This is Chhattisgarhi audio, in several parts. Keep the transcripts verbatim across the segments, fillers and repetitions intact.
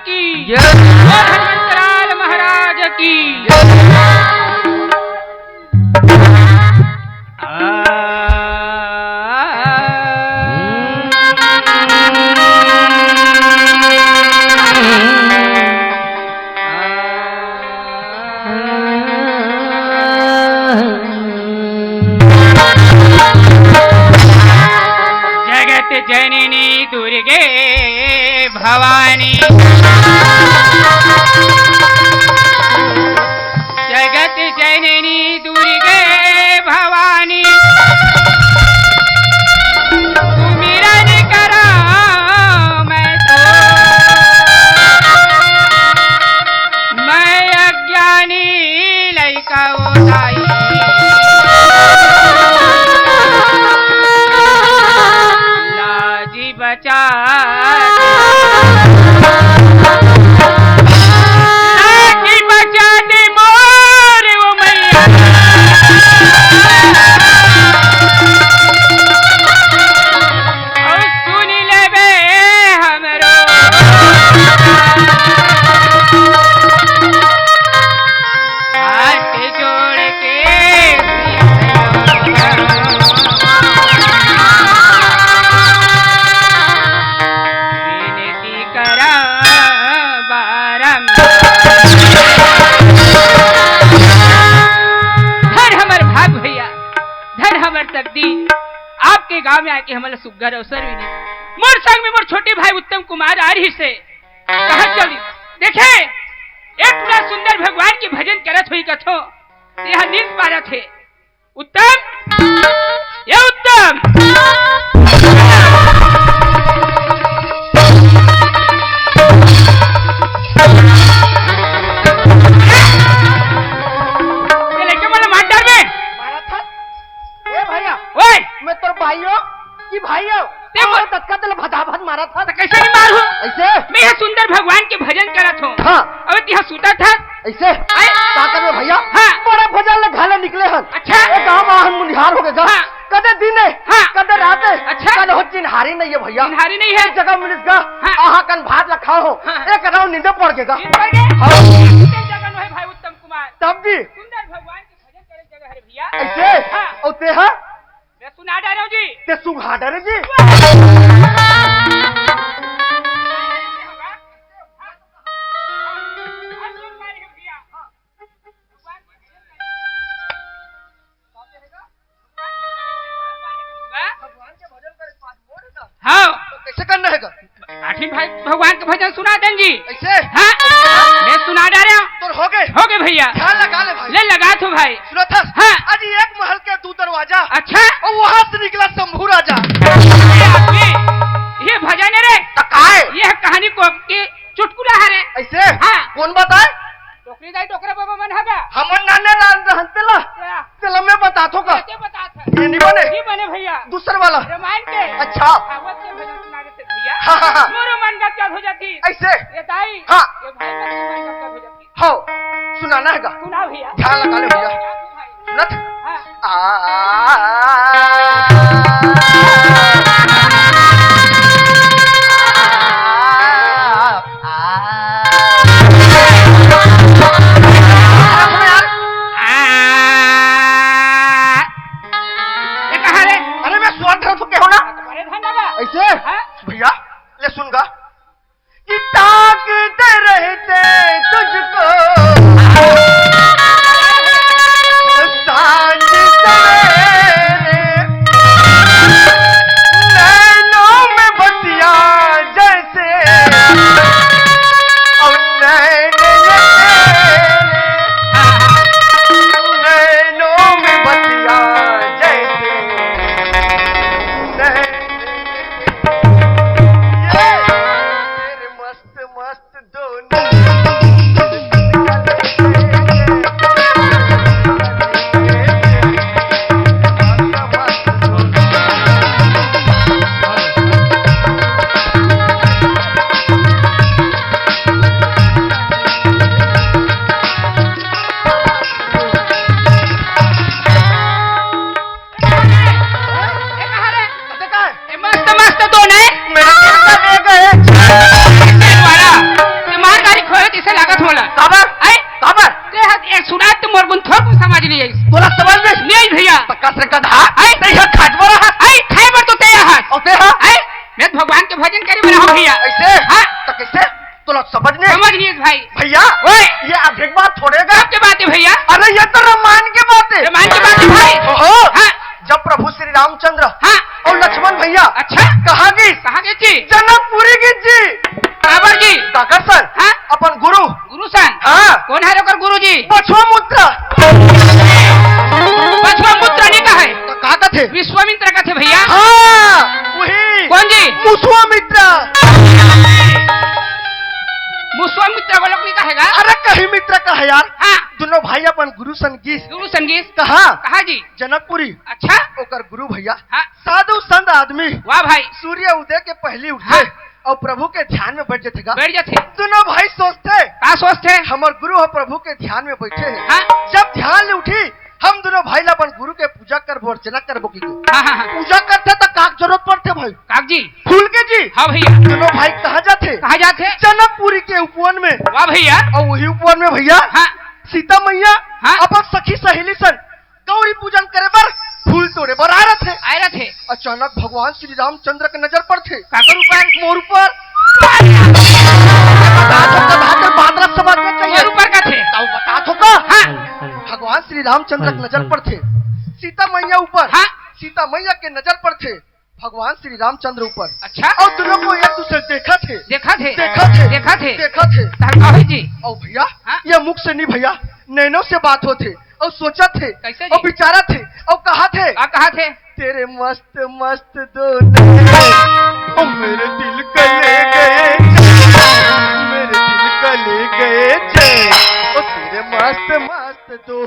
की जय। बोल हनुमंतलाल महाराज की जय। जगत जननी दुर्गे भवानी, जगत जननी दुर्गे भवानी, सुमिरन करा मैं तो, मैं अज्ञानी लइका ओ दाई, लाजी बचा दे। लाजी बचा दे मोर ओ मैया। अउ सुन लेबे हमरो हाथ जोड़ के विनती करा बारंबार। धन हमर भाग भैया, धन हमर तकदीर, आपके गांव में आके हमला सुग्घर अवसर मिली। मोर संग में मोर छोटे भाई उत्तम कुमार आ रहिसे, कहाँ चली? देखे, एक पूरा सुंदर भगवान के भजन करत होई कथो, तेहा नींद पारत हे। उत्तम, ये उत्तम। ये लइका मन ला मार डारबे। मारा था। ए भैया, ओए। मैं तोर भाई हों कि भाई हों? ते अउ बोल। ततका तेला भदाभद मारा था। त कइसे नहीं मारहूं? अइसे? मैं ये सुंदर भगवान के भजन करत हों। हाँ। अबे तिहा सुतत हस। अइसे? आय। का करबे भैया? हाँ। बड़े भजन ले घाले निकले हन। अच्छा। ए गांव वाहन मुनिहार हो गे गा। हाँ। कदे दिन हे, हाँ। कदे रात हे, अच्छा। कदे हो चिन्हारी नहीं हे भैया। चिन्हारी नहीं हे। एक जगह मिलिस गा, हाँ। आहा कन भात ला खाओ हो, हाँ। एक राउंड नींदे पड़ गे गा। नींद पड़ गे? हाँ। सुंदर जगह नोहे भाई उत्तम कुमार। तब जी। सुंदर भगवान के भजन करे जगह हरे भैया। अइसे? हाँ। अउ तेहा? मैं सुना डारेंव जी। ते सुना डारे जी। हाँ। तो कइसे करना हे गा? आठवीं भाई भगवान के भजन सुना देन जी। अइसे? हाँ। मैं सुना डारेंव। तोर हो गे? हो गे भैया। ध्यान लगा ले भाई। ले लगा तो भाई। सुनत हस? हाँ। अजी एक महल के दू दरवाजा। अच्छा। अउ वहां से निकला शंभू राजा। ये आदमी, ये भजन हे रे। त काय? ये कहानी को के चुटकुला हरे। अइसे? हाँ। कोन बताय? डोकरी दाई डोकरा बाबा मन हगा। हमन नाने लान रहन तेला। तेला। तेला मैं बताथों का। ये बतात हे। ये नहीं बने। नहीं बने भैया। दूसर वाला। रामायण के। अच्छा। भागवत के भजन सुना देते भैया। हाँ, हाँ, हाँ। मोरो मन गदगद हो जाती। अइसे? ये दाई। हाँ। ये भाई मन गदगद हो जाती। हो। सुनाना हे गा। सुना भैया। ध्यान लगा ले भैया। सुना तू भाई। सुनत? हाँ। आ, आ, आ, आ, आ। ये कहाँ रे? अरे मैं सुन रहा हूँ, तू क्या हो ना? अरे धन लगा। अइसे? हाँ? भैया, ले सुन गा। कि ताकते रहते तुझको सांझ सवेरे, नैनों में बतिया जैसे, और नैन ये तेरे, नैनों में बतिया जैसे, नैन ये तेरे मस्त मस्त दोनों। समझ नहीं आई। तोला समझ में नहीं आई भैया। त कस रे गधा। आई। ते ह खाट बर आहा। आई, खाए बर तो ते आहा। अउ ते ह? आई, मैं तो भगवान के भजन करे बर आहा भैया। ऐसे? हाँ। त कैसे? तोला समझ नहीं? समझ नहीं आई भाई। भैया, ओए। ये अभी के बात थोड़े गा। कब के बात है भैया? अरे ये तो रामायण के बात है। रामायण के बात है भाई। ओहो। हाँ। जब प्रभु श्री रामचंद्र हाँ। अउ लक्ष्मण भैया अच्छा। कहाँ गिस? कहाँ गिस जी? जनकपुरी गिस जी। काबर जी? काकर सन? हाँ। अपन गुरु। गुरु सन? हाँ। कोन हरे ओकर गुरु जी? बछवा मुत्रा। बछवा मुत्रा नहीं कहे। त का कथे? विश्वामित्र कथे भैया। हाँ, वही। कोन जी? मुसवा मित्रा। मुसवा मित्रा बोलो कोई कहेगा? अरे कहीं मित्र कहे यार। हाँ। दोनों भाई अपन गुरु सन गिस। गुरु सन गिस। कहाँ? कहाँ जी? जनकपुरी। अच्छा। ओकर गुरु भैया हाँ। साधु संत आदमी। वाह भाई। सूर्य उदय के पहली उठथे हाँ। अउ प्रभु के ध्यान में बैठ जथे गा। बैठ जथे। दोनों भाई सोचथे। का सोचथे? हमर गुरु ह प्रभु के ध्यान में बैठे हे। हाँ। जब ध्यान ले उठी, हम दोनों भाई ला अपन गुरु के पूजा करबो, अर्चना करबो की। हाँ, हाँ, हाँ। पूजा करथे त काक जरूरत पड़थे भाई। काक जी। फूल के जी। हाँ भैया। दोनों भाई कहाँ जाथे? कहाँ जाथे? जनकपुरी के उपवन में। वाह भैया। अउ वही उपवन में भैया हाँ। सीता मैया हाँ। अपन सखी सहेली सन गौरी पूजन करे बर फूल तोड़े बर आए रथे। आए रथे। अचानक भगवान श्री रामचंद्र के नजर पड़थे। काकर ऊपर? मोर ऊपर। बता दो, बता दो, बात रख समझ में चाहिए। मोर ऊपर का थे? ताऊ बता दो का? हाँ। भगवान श्री रामचंद्र के नजर पड़थे सीता मैया ऊपर। हाँ। सीता मैया के नजर पड़थे भगवान श्री रामचंद्र ऊपर। अच्छा। अउ दोनों को एक दूसरे देखथे। देखथे। देखथे। देखथे। देखथे। तार का होई जी? अउ भैया, हाँ। ये मुख से नहीं भैया, नैनों से बात होथे। अउ सोचथे। कैसे जी? अउ विचारथे। अउ कहथे। का कहथे? तेरे मस्त मस्त दो नैन, ओ मेरे दिल का ले गए चैन, मेरे दिल का ले गए चैन, ओ तेरे मस्त मस्त दो।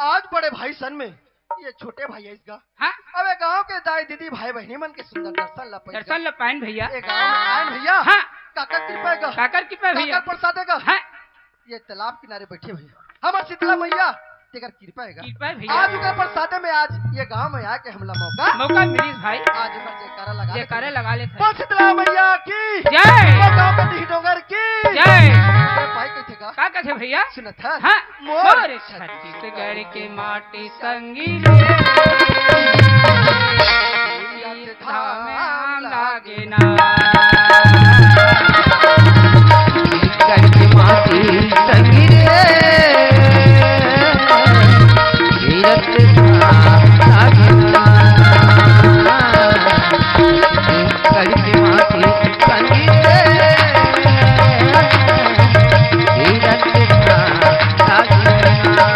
आज बड़े भाई सन में ये छोटे भाई आइस गा। हाँ? अब ये गांव के दाई दीदी भाई बहिनी मन के सुंदर दर्शन ला पाइन। दर्शन ला पाइन भैया। ये गांव में आइन भैया। हाँ। काकर कृपा हे गा। काकर कृपा हे भैया। काकर प्रसाद हे गा। हाँ। ये तालाब किनारे बैठे भैया हमर शीतला मैया, तेकर कृपा हे गा। कृपा हे भैया। आज ओकर प्रसाद में आज ये गांव में आके हमला मौका। मौका मिलिस भाई। आज ओकर जयकारा लगा लेथन। जयकारा लगा लेथन। बोल शीतला मैया की। जय। बोल गांव के डीह डोंगर की। जय। अरे भाई कइसे गा? का कथे भैया? सुनत हस? हाँ। मोर मोर छत्तीसगढ़ के माटी संगी रे, धाम लागे ना। करके माटी संगी रे, गिरत था साजना। करके माटी संगी रे, गिरत था साजना।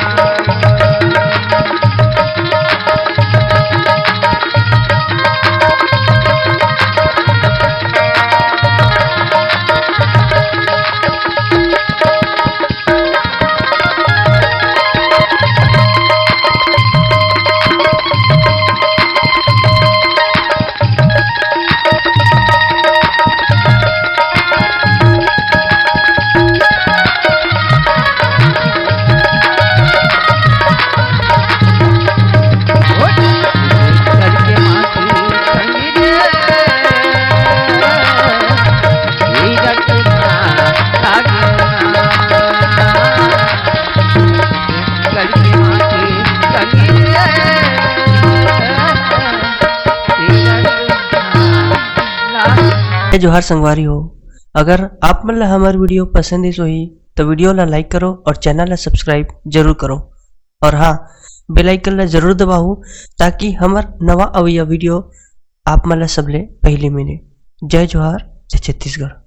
जय जोहार संगवारी हो, अगर आप मन ला हमर video पसंद आइस होही, तो video ला like करो और channel ला subscribe जरूर करो। और हाँ, bell icon ला जरूर दबाओ, ताकि हमर नवा अवइया video आप मन ला सबले पहली मिले। जय जोहार, जय छत्तीसगढ़।